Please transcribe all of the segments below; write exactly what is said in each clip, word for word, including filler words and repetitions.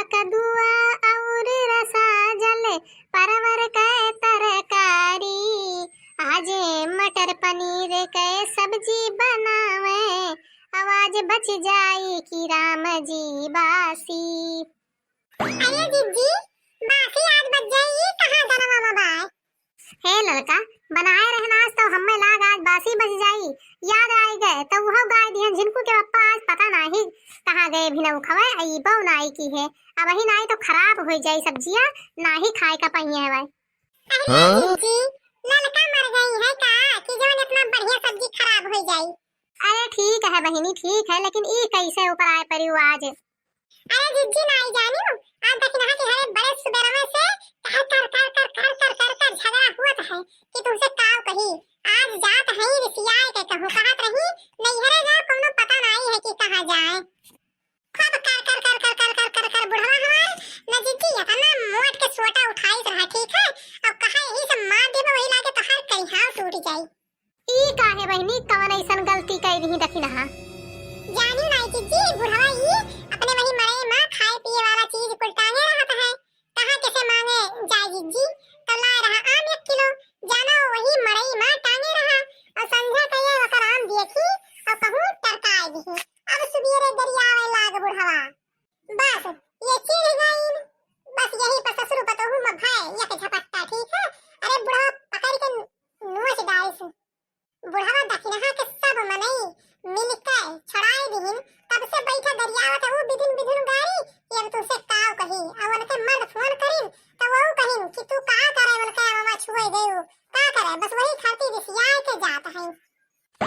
कदुआ और रसा जल परवर कै तरकारी, आजे मटर पनीर कै सब्जी बनावे, आवाज बच जाई कि राम जी बासी। अरे जिज्जी, बासी आज बच जाई, ई कहाँ गरवा में बाय? हे ललका, बनाए रहन आज तो हम्मे लाग आज बासी बच जाई। याद आइ गए तो उहो गाय दिहन झिनकू के पप्पा, आज पता नाही कहाँ गए भिनऊ खवे, अइबो नाई किहे। अबहिन आई तो खराब होइ जाई सब्जिया, नाही खाए का पहिए हवे। अरे हाँ? जिज्जी, ललका मर गई है का कि जवन इतना बढ़िया सब्जी खराब होइ जाई? अरे ठीक है बहिनी, ठीक है, लेकिन ई कैसे ऊपर आए परिउ आज? अरे जिज्जी नाई जानियो, आज दखिनहा के घरे बड़े सुबेरवे से कर कर कर कर कर कर कर कर झगड़ा हुअत है कि तुमसे काव कही। आज जात है रिसियाए के कहूँ, कहत रही नैहरे जाओ, कौनो पता नाई है कि कहाँ जाए। खूब कर कर कर कर कर कर कर कर बुढ़वा हमार न जिज्जी इतना मोट के सोटा उठाइत रहा, ठीक है, अब कहा यही से मार देबे, वही लागे तोहार करिहाव टूट जाई। ई काहे बहिनी, कवन अइसन गलती कइ दिही दखिनहा? जानी नाई जिज्जी, बुढ़वा ई अपने वही मड़ई मा खाए पिए वाला चीज कुल टांगे रहत है। कहाँ केसे मांगे जाए जिज्जी? तो लाए रहा आम एक किलो, जानो वही मड़ई मा टांगे रहा। और संझा के ये ओकर आम देखी और कहूँ टरकाए दिही। अब सुबेरे गरियावे लाग बुढ़वा। बस, ये चिढ़ गईन। बस यही पर ससुर पतोहू मा भय एक झपट्टा, ठीक है। अरे बुढ़वा पकड़ के नोच डाइस। बुढ़वा दखिनहा के सब मनई मिलके छोड़ाए दिहिन। तब से बैठा गरियावत है वो बिधुन बिधुन गारी कि अब तुमसे काव कही। अब उनके मर्द फोन करिन तो वो कहिन कि तू का करे उनके अमवा छुए गयू, का करे, बस वही खातिर रिसियाए के जात है।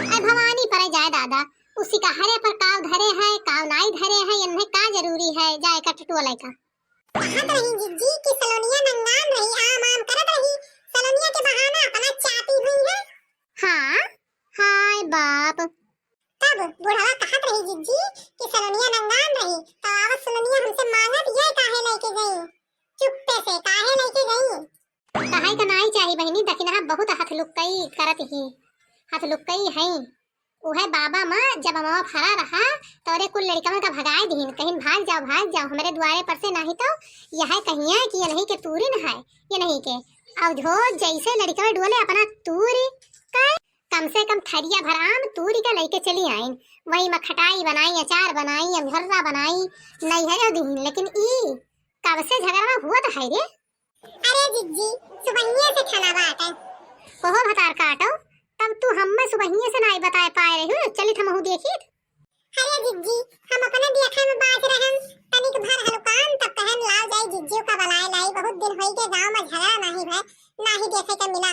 अरे भवानी परे जाए दादा, उ सिकहरे पर काव धरे है, काव नाई धरे है, इन्हें का जरूरी है जाए का टटुआ लइका? कहत रही जिज्जी कि सलोनिया नंगान रही, आम आम करत रही, सलोनिया के बहाना अपना चाटी हुई है। हाँ, हाय बाप। तब बुढ़वा कहत रही जिज्जी कि सलोनिया नंगान रही, तो आवत सलोनिया हमसे मांगत ये काहे लेके गई? चुप्पे से काहे लेके गई? कहे का नाई चाही बहिनी, दखिनहा बहुत हथलुक्कई करत ही, हथलुक्कई है। उहे बाबा मा जब अमवा फरा रहा, तोरे कुल लड़िकवन का भगाए दिहिन, कहिन, "भाग जाओ, भाग जाओ, हमरे द्वारे पर से, नाही तो यह कहिया कि ये नहीं के तूरी न है, ये नहीं के।" अब जो जैसे लड़िकवा डोले अपना तूरी के, कम से कम थरिया भर आम तूरी के लेके चली आइन। वही मा खटाई बनाई, अचार बनाई, अमझोर्रा बनाई, नैहरे दिहिन। लेकिन ई कब से झगड़वा हुआ तो है रे? अरे जिज्जी, सुबहिये से ठना बाटे। कहो भतार काटो, तब तू हम्मे सुबहिये से नाई बताए पाए रही हो, चलित हमहू देखित। अरे जिज्जी, हम अपने देखे में बाज रहन, तनिक भर हलुकान, तब कहन लाओ जाई जिज्जी का बलाए लाई, बहुत दिन होई के गाँव में झगड़ा नाही भय, नाही देखे के मिला।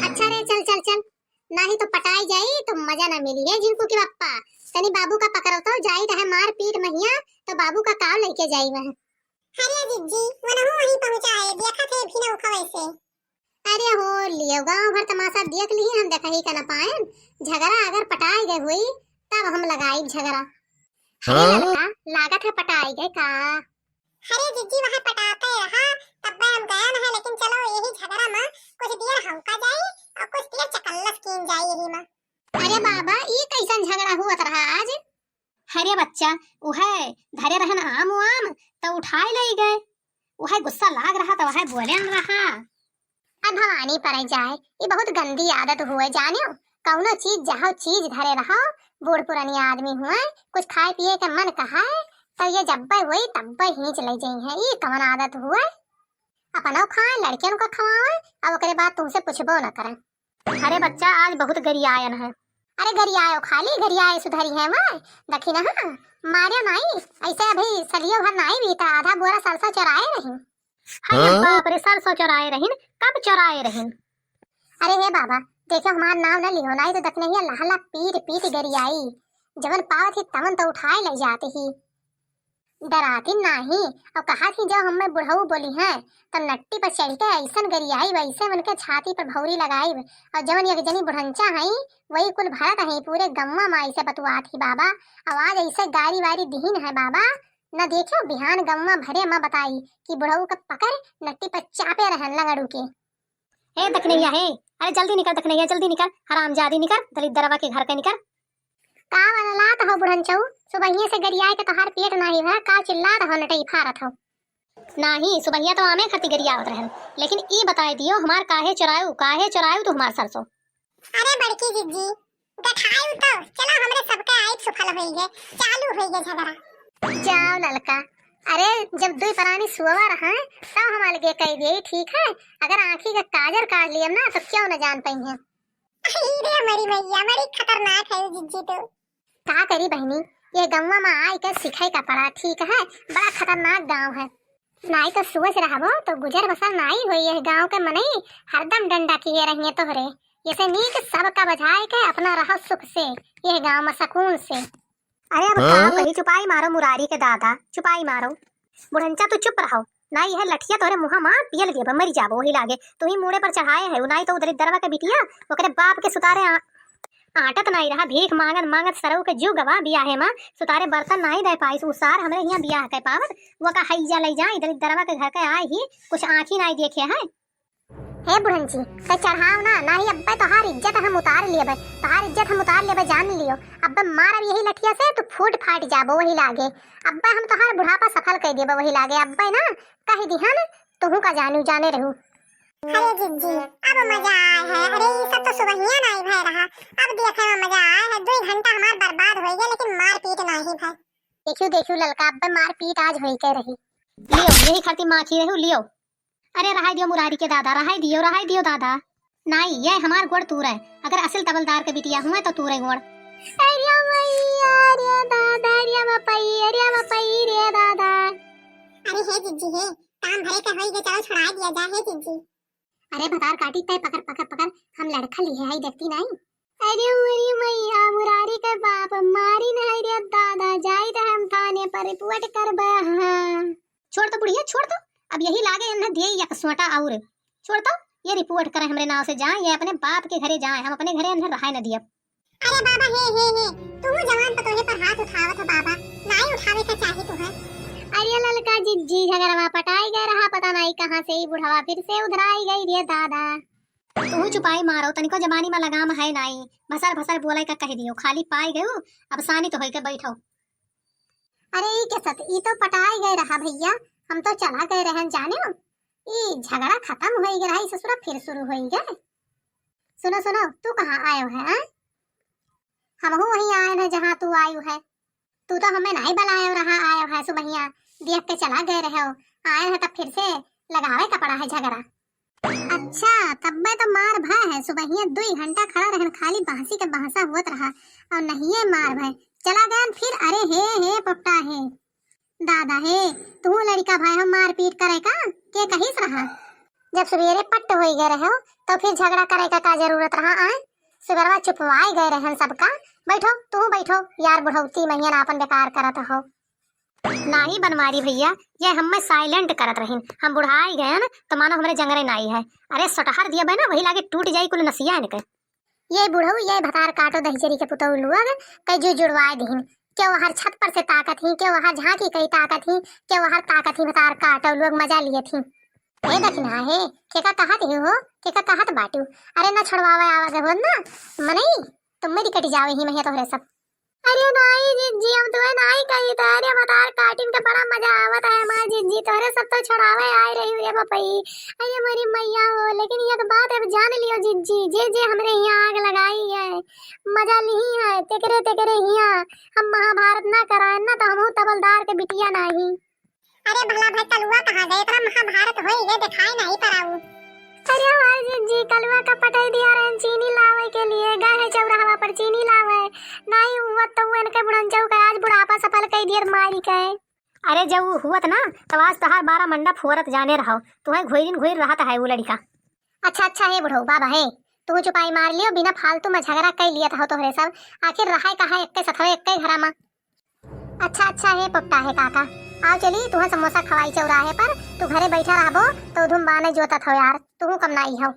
अच्छा रे, चल, चल, चल, नाही तो पटाई जाई तो मजा ना मिली है झिनकू के पप्पा। तनी बाबू का पकड़ो तो जाई रहे मार पीट महिया, तो बाबू का काव लेके जाई वह। अरे जिज्जी, वनहु वहीं पहुँचा है, देखत है भी ना उखा वैसे। अरे हो लियो, गाँव भर तमाशा देख लिही, हम देखही का न पाएन। झगड़ा अगर पटाए गए हुई, तब हम लगाई झगड़ा। अरे हाँ? ललका, लागत है पटाए गए का? अरे जिज्जी, वहाँ पटाते रहा, तब हम गया न है, लेकिन चलो यही झगड़ा में कुछ देर हमका जाई और कुछ देर चकल्लस कीन जाई यही में। अरे बाबा, ई कैसन झगड़ा हुआ रहा आज? अरे बच्चा, उहे धरे रहन आम वाम, त उठाए लई गए। उहे गुस्सा लाग रहा, त उहे बोले न रहा। अब भवानी परे जाए, ई बहुत गंदी आदत हुए, जानियो। कौनो चीज, जहाँ चीज धरे रहो, बूढ़ पुरानी आदमी हुए, कुछ खाए पिए के मन कहाए, तो ये जब्बे हुई, तब्बे हींच ले जाई है। ई कौन आदत हुए? अपनो खाए, लड़कियन को खवावे, अब ओकरे बाद तुमसे पूछबो न करें। अरे बच्चा, आज बहुत गरियायन है। अरे गरियायो खाली, गरियाए सुधरी है वह। देखी ना, हाँ, मारियो नाई, ऐसे अभी सलियो भर नाई बीता, आधा बोरा सरसों चोराए रही। अरे हाँ? बाप रे, सरसों चोराए रहीन, कब चोराए रहीन? अरे हे बाबा, देखो हमार नाव न लिहो, नाई तो दखनहिया लहला पीट पीट गरियाई, जवन पावत ही तवन तो उठाए ले जात ही। डराती नाही। और कहा थी, "जब हमें बुढ़ऊ बोली हैं, तब नट्टी पर चढ़ के ऐसन गरियाई, वैसे उनके छाती पर भौरी लगाई।" और जवन एक जनी बुढ़ंचा हई, वही कुल भरत हई, पूरे गम्मा माई से बतुआत ही बाबा। आवाज ऐसे गारी वारी दिहिन है बाबा, न देखियो बिहान गम्मा भरे मा बताई कि बुढ़ऊ का पकड़ नट्टी पर चापे रहन लंगड़ू के। ए दखनैया हे, अरे जल्दी निकर दखनैया, जल्दी निकर, हरामजादी निकर, दलिद्दरवा के घर के निकर। का वललात हो बुढ़नचऊ, सुबहिये से गरियाए के तोहार पेट नाही भरा, का चिल्लात हो नटई फारत हो? नाही, सुबहिया तो आमे खातिर गरियावत रहन, लेकिन ई बताए दियो हमार काहे चोरायू, काहे चोरायू तू हमार सरसों? अरे बड़की जिज्जी, गठायू तो चलो हमरे सबके आइत सुफल होई है, चालू होई है झगड़ा। जाओ ललका, अरे जब दुई परानी सुअवा रहा है तब हम अलगे कह दिए, ठीक है? अगर आँखी का काजर काट लियम ना तो क्यों न जान पाई है। अरे रे मरी मैया, बड़ी खतरनाक है जिज्जी तू। का करी बहिनी, ये गौवा में आए के सीखे का पड़ा, ठीक है? बड़ा खतरनाक गाँव है। नाई तो सोच रहबो तो गुजर बसर नाई होई, यह गाँव के मनई हरदम डंडा किए रहिए तोहरे। ये से नीक सबका बझाए के अपना रहो सुख से, यह गाँव में सुकून से। अरे अब का कही, चुपाई मारो मुरारी के दादा, चुपाई मारो। बुढ़ंचा तू चुप रहो, नाई यह लठिया तोहरे मुँहा मा पियल देबे, मरी जाबो वही लागे। तू ही मूड़े पर चढ़ाए है, नाई तो उधर दरवा के बिटिया ओकरे बाप के सुतारे आ, आटत नाई रहा, भीख मांगत मांगत सरऊ के जीव गवा बियाहे मा, सुतारे बर्तन नाई दे पाइस, उ सार हमरे हियाँ बियाह के पावत, वो का हैजा लई जा, इधर दरवा के घर के आए ही कुछ आँखी नाई देखे है। हे बुढ़ंची, ते चढ़ाव ना, नाही अब्बे तोहार इज्जत हम उतार लेबे, तोहार इज्जत हम उतार लेबे, जान लियो। अब्बे मारब यही लठिया से, तू फूट फाट जाबो वही लागे। अब्बे हम तोहार बुढ़ापा सफल कर देबे वही लागे। अब्बे ना कह दिहन, तुहू का जानू जाने रहू। अरे जिज्जी, अब मजा आए है। अरे ई सब तो सुबहिया नाही भय रहा, अब देखे में मजा आए है। दुई घंटा हमार बर्बाद होई गए, लेकिन मारपीट नाही भय। देखियो, देखियो ललका, अब्बे मारपीट आज होई के रही। लियो, यही खातिर माखी रहू, लियो। अरे रहाई दियो मुरारी के दादा, रहाई दियो, रहाई दियो दादा। नाई, ये हमार गोड़ तूरे, अगर असल तबलदार के बिटिया हुए तो तूरे गोड़। अरे मैया रे दादा, अरे बपई, अरे बपई रे दादा। अरे हे जिज्जी हे, काम भरे के होई के, चलो छुड़ाई दिया जा हे जिज्जी। अरे भतार काटी तय, पकड़, पकड़, पकड़, हम लड़खा लिहे हई, देखती नाई। अरे उरी मैया, मुरारी के बाप मारी नहीं रे दादा, जाई त हम थाने पर रिपोर्ट करबे। हाँ। छोड़ तो बुढ़िया, छोड़ तो। अब यही लागे इन्हें दिए एक सोटा और। छोड़ तो, ये रिपोर्ट करे हमरे नाव से जाए, ये अपने बाप के घरे जाए, हम अपने घरे इन्हें रहाए न दियब। अरे बाबा, हे, हे, हे, तू जवान पतोहे पर हाथ उठावत हो बाबा, नाई उठावे का चाही तुहे। अरे ललका जिज्जी, झगड़वा पटाई गए रहा, पता नाई कहाँ से ई बुढ़वा फिर से उधराई गई रे दादा। तू चुपाई मारो, तनिको जबानी मा लगाम है नाई, भसर भसर बोले का कह दियो, खाली पाई गयो, अब सानी तो होई के बैठो। अरे ई के सत, ई तो पटाई गए रहा भैया, हम तो चला गए रहन जाने हो। ई झगड़ा खत्म होई गए रहा, ई ससुरा फिर शुरू होई गए। सुनो, सुनो, तू कहाँ आयो है, हाँ? हमहू वहीं आए हैं जहाँ तू आयु है। तू तो हमें नहीं बुलायो रहा, आयो है सुबहिया, देख के चला गए रहे हो। आए हैं तब फिर से लगावे का पड़ा है झगड़ा। अच्छा, तब्बे तो मार भय है, सुबहिया दुई घंटा खड़ा रहन, खाली बहसी के बहसा होत रहा और नहीं ये मार भय। चला गए फिर, अरे हे, हे पोपटा हे। दादा हे, तू लड़का भाई हम मारपीट करे का? के कहिस रहा? जब सवेरे पट्ट होई गए रहे हो, तो फिर झगड़ा करे का, का जरूरत रहा आए? सुबेरवा चुपवाए गए रहन सबका। बैठो, तू बैठो, यार बुढ़ौती महियन आपन बेकार करत हो। नाही बनवारी भैया, ये हमें silent करत रहिन। हम बुढ़ाई गए न, तो मानो हमरे जंगरे नाई है। अरे सटहर दिया बे ना, वही लागे टूट जाई कुल नसिया इनके। ये बुढ़ऊ, ये भतार काटो दहिजरी के पुतऊ लुअग, कई जू जुड़वाए दिहिन। के वहर छत पर से ताकत ही, के वहर झांकी कई ताकत ही, के वहर ताकत ही भतार काटो लुअग मजा लिए थी। हे दखिना हे, केका कहत ही हो, केका कहत बाटू? अरे ना छोड़वावे आवा गए हो ना, मनई, तुम मेरी कटी जावे ही महिया तोहरे सब। अरे नाई जिज्जी, हम तुम्हें नाई कही तो, अरे भतार काटिन के बड़ा मजा आवत है हमार जिज्जी, तोहरे सब तो छोड़ावे आए रही रे बपई। अरे मोरी मैया हो, लेकिन एक बात अब जान लियो जिज्जी, जे जे हमरे हियाँ आग लगाई है, मजा लिही है, तेकरे तेकरे हियाँ हम महाभारत ना कराए ना, तो हमहू तबलदार के बिटिया नाही। अरे भला भाई कलुआ कहाँ गए? इतना महाभारत होई गए, दिखाई नहीं पड़ाऊ। अरे हमार जिज्जी, कलुआ का पटाई दिया रहन चीनी लावे के लिए, गए है चौराहवा पर चीनी लावे। नाई हुआ तो वो इनके बुढ़नचऊ का आज बुढ़ापा सफल कई दियर मारी के। अरे जब वो हुआ था ना, तब आज तहार बारह मंडा फोरत जाने रहो, तुम्हें घुइरिन घुइर रहा था है वो लड़का। अच्छा, अच्छा, हे बुढ़ऊ बाबा हे, तू चुपाई मार लियो, बिना फालतू में झगड़ा कई लिया था हो तोहरे सब। आखिर रहाय का है एक्के सथवे एक्के घरा में। अच्छा, अच्छा, हे पोपटा हे काका, आओ चली, तुहे समोसा खवाई चौराहे पर, तू घरे बैठा रहबो, तो धुम बाने जोतत हो यार, तुहू कम नाई हो।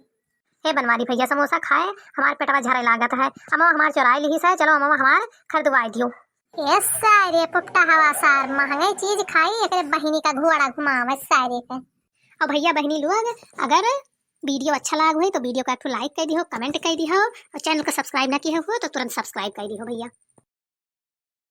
हे बनवारी भैया, समोसा खाए, हमार पेटवा झरे लागत है, अमवा हमार चोराई लिहिस है, चलो अमवा हमार खरीदवाई दियो। ए सारे पोपटा हवा सार, महंगे चीज खाई, एकरे बहिनी का घुआड़ा घुमावे सारे के। और भैया बहिनी लोग, अगर video अच्छा लाग होई तो video का एक ठो like कर दिहो, comment कर दिहो और channel को subscribe ना किए हो तो तुरंत subscribe कर दिहो भैया।